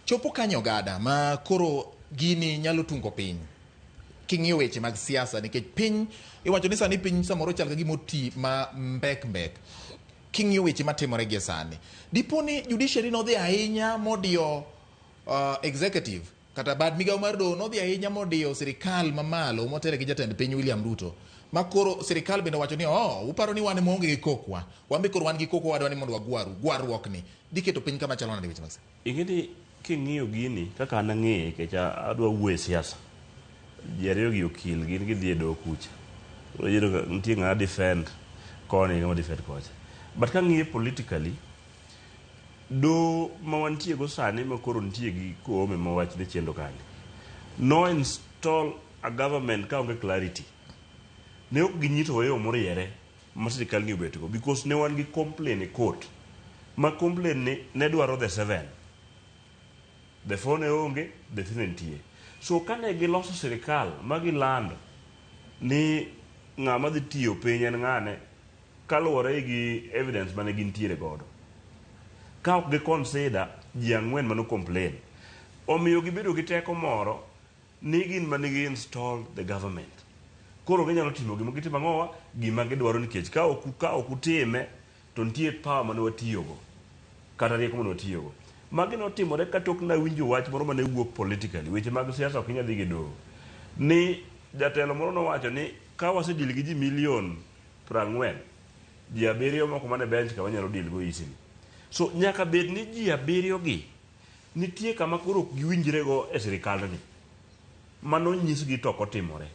Chopo kanyo ogada ma koro gini nyalo tungo piny. King'iyo weche mag siasa nikech piny iwacho ni sani piny samoro chal ka gima oti ma mbek mbek. King'iyo weche matimore gie sani, dipo ni judiciary nodhi ahinya modiyo executive kata bad migawo mar doho nodhi ahinya modiyo sirikal mamalo motelo gi jatend piny William Ruto ma koro sirikal bende owacho ni oh, uparo ni wan ema waonge gi kokwa, wan be koro wan gi kokwa wadwa ni mondo wagwaru. Gwarruok ni dhi keto piny kama chalo nade weche mag siasa? Ing'e ni king'iyo gini kaka an ang'eye nikech adwa wuoyo e siasa. Ji ariyo gi okil gin gidhi e doho kucha. Koro iyudo ka nitie ng'ama defend koni gi ng'ama defend kocha. But kang'iye politically, doho ma wantie go sani ma koro nitie gi Koome ma wachne chendo kani, no install a government ka onge clarity. Ne ok ginyisowa yo moriere ma sirikal ni obet go because ne wan gi complain e court ma complain ni ne dwaro the seven. The four ne onge, the three ne nitie. So kane giloso sirikal ma gilando ni ng'ama dhi tiyo piny en ng'ane kaluwore gi evidence mane gintiere godo. Ka ok gi consider ji ang'wen mane complain. Omiyo gibedo gi teko moro ni gin mane gi install the government. Koro ginyalo timo gima gitimo ang'owa gima gidwaro nikech ka ok utime to nitie power mane watiyogo kata rieko mane watiyogo. Magi notimore ka tok nawinjo wach moro mane wuok politically, weche mag siasa ok inyal dhi gi doho. Ni jatelo moro nowacho ni ka wasedeal gi ji milion 40, ji abiriyo moko mane bench ka wanyalo deal go easily. So nyaka bed ni ji abiriyo gi nitie kama koro ok giwinjre go e sirikandni. Mano nyisgi to ok otimore.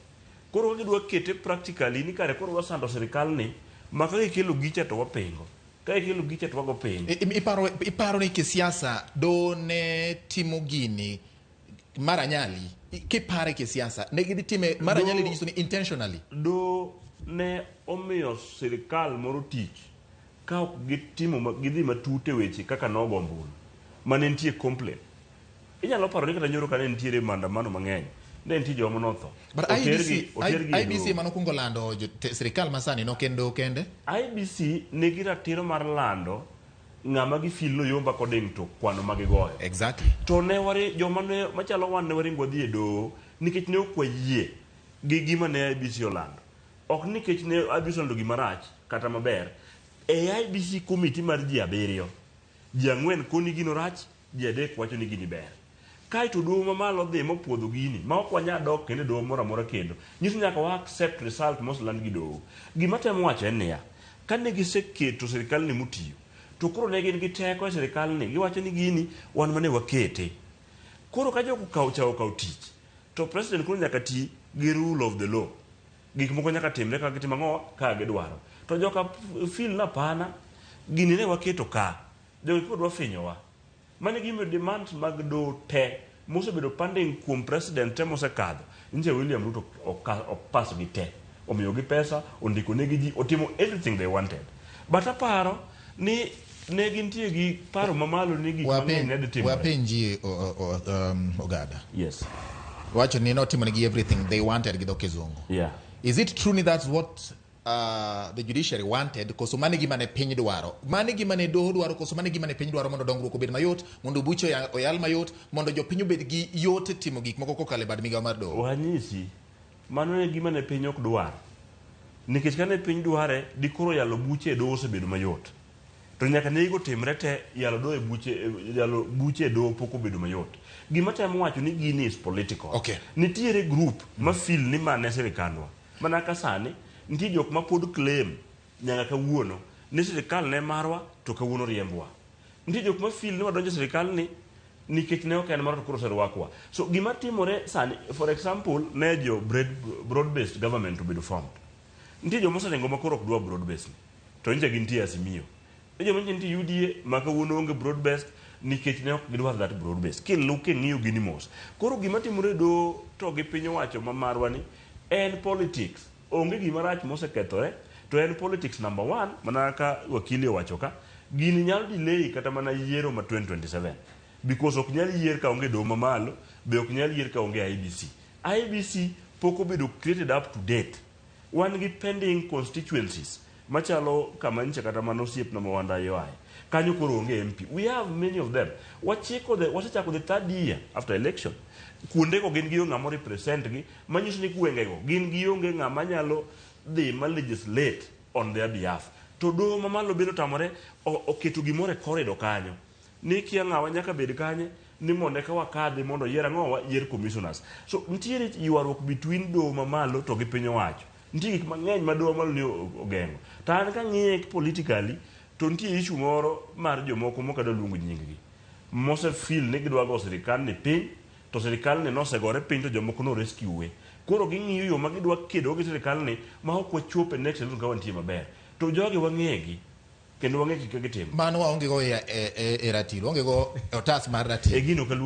Koro ka gidwa kete practically ni kare koro wasando sirikal ni ma ka gikelo gicha to wapingo. Ka gikelo gicha to wago piny. Iparo ni kisiasa do ne timo gini mar anyali kipare kisiasa ne gidhi time mar anyali nyiso ni intentionally. Do ne omiyo sirikal moro tich ka ok gitimo gidhi matut e weche kaka nogo ombulu mane nitie complain. Inyalo paro ni kata nyoro kane nitiere maandamano mang'eny ne nitie joma notho. But IEBC, otergi e IEBC doho. ema nokwongo lando sirikal masani nokendo kende. IEBC nigi ratiro mar lando ng'ama gifeel noyomb according to kwano ma gigoyo. To ne wari joma ne machalo wan ne waringo wadhi e doho nikech ne ok wayie gi gima ne IEBC olando. Ok nikech ne IEBC olando gima rach kata maber. E IEBC committee mar ji abiriyo, ji ang'wen koni gino rach, ji adek wacho ni gini ber. Kaeto doho mamalo dhi mopuodho gini ma ok wanyal dok kendo e doho moro amora kendo. Nyiso ni nyaka wa accept result moseland gi doho. Gima temo wacho en niya, kane giseketo sirikal ni motiyo, to koro ne gin gi teko e sirikal ni, giwacho ni gini wan mane wakete. Koro ka jogo okawo cha okawo tich, to president koro nyaka ti gi rule of the law. Gik moko nyaka timre kaka gitimo ang'o kaka gidwaro. To joka feel na pana, gini ne waketo ka, jogi koro dwa finyowa. Mano e gimomiyo demands mag doho te mosebedo pending kuom president te mosekadho, nyicha William Ruto opass gi te. Omiyogi pesa, ondiko negi ji, otimo everything they wanted. But aparo ni ne gintie gi paro mamalo ni gik mang'eny ne dhi timore. Wapenji Ogada. Yes. Wacho ni notimo negi everything they wanted gi dho kizungu. Yeah. Is it true ni that's what the judiciary wanted koso mano e gima ne piny dwaro? Mano e gima ne doho dwaro koso mano e gima ne piny dwaro mondo dongruok obed mayot, mondo buche oyal mayot, mondo jopiny obed gi yot e timo gik moko kokalo e bad migawo mar doho? Wanyisi, mano e gima ne piny ok dwar. Nikech kane piny dware, dikoro yalo buche e doho osebedo mayot. To nyaka ne gigo timre te, yalo doho e buche, yalo buche e doho pok obedo mayot. Gima temo wacho ni gini is political. Nitiere group ma feel ni ma ne sirikandwa. Mana ka sani, nitie jok ma pod claim nyaka kawuono ni sirikal ne marwa to kawuono riembwa. Nitie jok ma feel ni wadonjo e sirikal ni nikech ne ok en marwa to koro oserwakwa. So gima timore sani, for example, ne jo broad based government obedo formed. Nitie joma oseringo ma koro ok dwa broad based ni. To nyicha gintie Azimio. Nitie joma nyicha nitie UDA ma kawuono onge broad based nikech ne ok gidwar that broad based. Kilu king'iyo gini mos. Koro gima timore e doho to gi piny owacho ma marwa ni en politics. Onge gima rach mosekethore to en politics number one mana kaka wakili owacho ka. Gini nyalo delay kata mana yiero ma 2027 because ok nyal yier ka onge doho mamalo be ok nyal yier ka onge IEBC. IEBC pok obedo created up to date. Wan gi pending constituencies machalo kama nyicha kata mana osiepna ma Wanda oaye. Kanyo koro onge MP. We have many of them. Wachiko the, wasechako the third year after election. Kuondego gin gi ng'ama represent gi, manyiso ni gwengego gin gionge ng'ama nyalo dhi ma legislate on their behalf. To doho mamalo bende otamore oketo gimoro e corridor kanyo. Ni kia ng'awa nyaka bed kanye ni mondo eka wakadhi mondo yier ang'owa yier commissioners. So nitiere ywaruok between doho mamalo to gi piny owacho. Nitie gik mang'eny ma doho mamalo ni ogeng'o. To an kang'iye politically to nitie issue moro mar jomoko mok adwa luongo nying gi. Mose feel ni gidwa go sirikal ni piny to sirikal ni nosegore piny to jomoko no rescue we. Koro ging'iyo yo ma gidwa kedo gi sirikal ni ma ok wachopo e next election ka wantie maber. To jogi wang'egi kendo wang'e gik gitimo. Mano waonge go e ratil, waonge go e otas mar ratil. E gino kaluo